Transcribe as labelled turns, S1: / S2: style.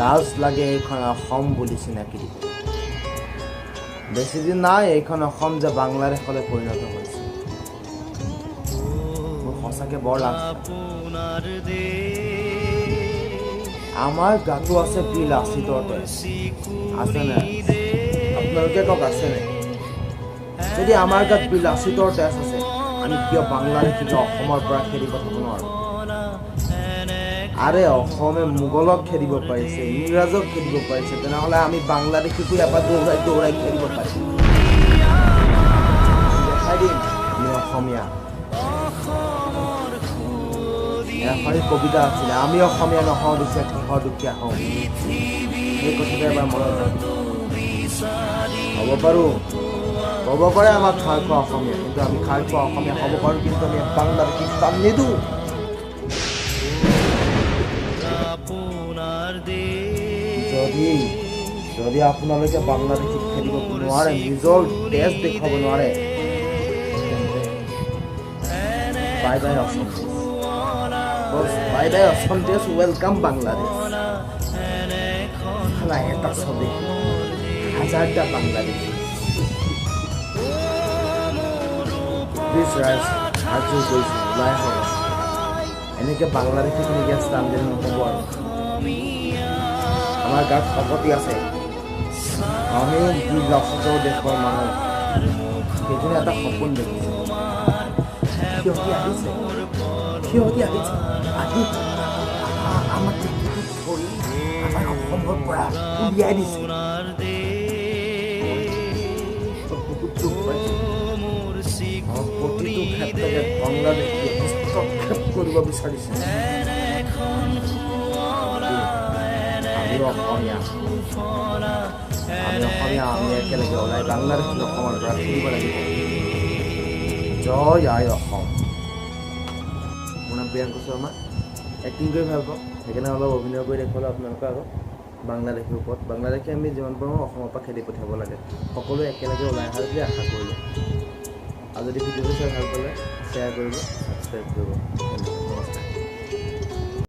S1: লাজ লাগে এইখন অসম বুলি চিনাকি দিব। বেছিদিন নাই এইখন অসম যে বাংলাদেশলৈ পৰিণত হৈছে। মোৰ সঁচাকৈ বৰ লাজ। আমাৰ গাতো আছে বীৰ লাচিতৰ তেজ, আছেনে? আপোনালোকে কওক, আছেনে? যদি আমাৰ গাত বীৰ লাচিতৰ তেজ আছে, আমি কিয় বাংলাদেশীক অসমৰ পৰা খেদি পঠাব নোৱাৰোঁ? আৰে অসমে মোগলক খেদিব পাৰিছে, ইংৰাজক খেদিব পাৰিছে, তেনেহ'লে আমি বাংলাদেশীকো ইয়াৰ পৰা দৌৰাই দৌৰাই খেদিব পাৰিম। দেখাই দিম আমি অসমীয়া। এষাৰি কবিতা আছিলে, আমি অসমীয়া নহওঁ দুখীয়া, কিহৰ দুখীয়া হওঁ। সেই কথাটো এবাৰ মনত ৰাখিব। হ'ব পাৰোঁ, ক'ব পাৰে আমাক খাৰ খোৱা অসমীয়া, কিন্তু আমি খাৰ খোৱা অসমীয়া হ'ব পাৰোঁ, কিন্তু আমি বাংলাদেশীক স্থান নিদিওঁ। যদি যদি আপোনালোকে বাংলাদেশীক খেদিব নোৱাৰে, নিজৰ তেজ দেখুৱাব নোৱাৰে, তেন্তে বাই বাই অসম দেশ, বাই বাই অসম দেশ, welcome Bangladesh. শালা এটা ছবি হাজাৰটা বাংলাদেশী। প্লিজ ৰাইজ, হাত জোৰ কৰিছোঁ, ওলাই আহক। এনেকৈ বাংলাদেশীখিনিক ইয়াত স্থান দিলে নহ'ব আৰু। আমাৰ গাত শকতি আছে, আমি বীৰ লাচিতৰ দেশৰ মানুহ। সেইজনে এটা সপোন দেখিছে। সিহঁতি আহিছে, সিহঁতি আহিছে, আহি আমাক ধৰি আমাৰ অসমৰ পৰা উলিয়াই দিছে। বহুত দুখ পাইছোঁ। প্ৰতিটো ক্ষেত্ৰতে বাংলাদেশীয়ে হস্তক্ষেপ কৰিব বিচাৰিছে। আমি অসমীয়া, আমি অসমীয়া, আমি একেলগে ওলাই বাংলাদেশী অসমৰ পৰা খেদিব লাগিব। জয় আই অসম। মোৰ নাম প্ৰিয়াংকু শৰ্মা। এক্টিং কৰি ভাল পাওঁ, সেইকাৰণে অলপ অভিনয় কৰি দেখুৱালোঁ আপোনালোকৰ আগত বাংলাদেশীৰ ওপৰত। বাংলাদেশী আমি যিমান পাৰোঁ অসমৰ পৰা খেদি পঠিয়াব লাগে। সকলোৱে একেলগে ওলাই অহা বুলি আশা কৰিলোঁ। আৰু যদি ভিডিঅ'টো চাই ভাল পালে শ্বেয়াৰ কৰিব, ছাবস্ক্ৰাইব কৰিব। ধন্যবাদ, নমস্কাৰ।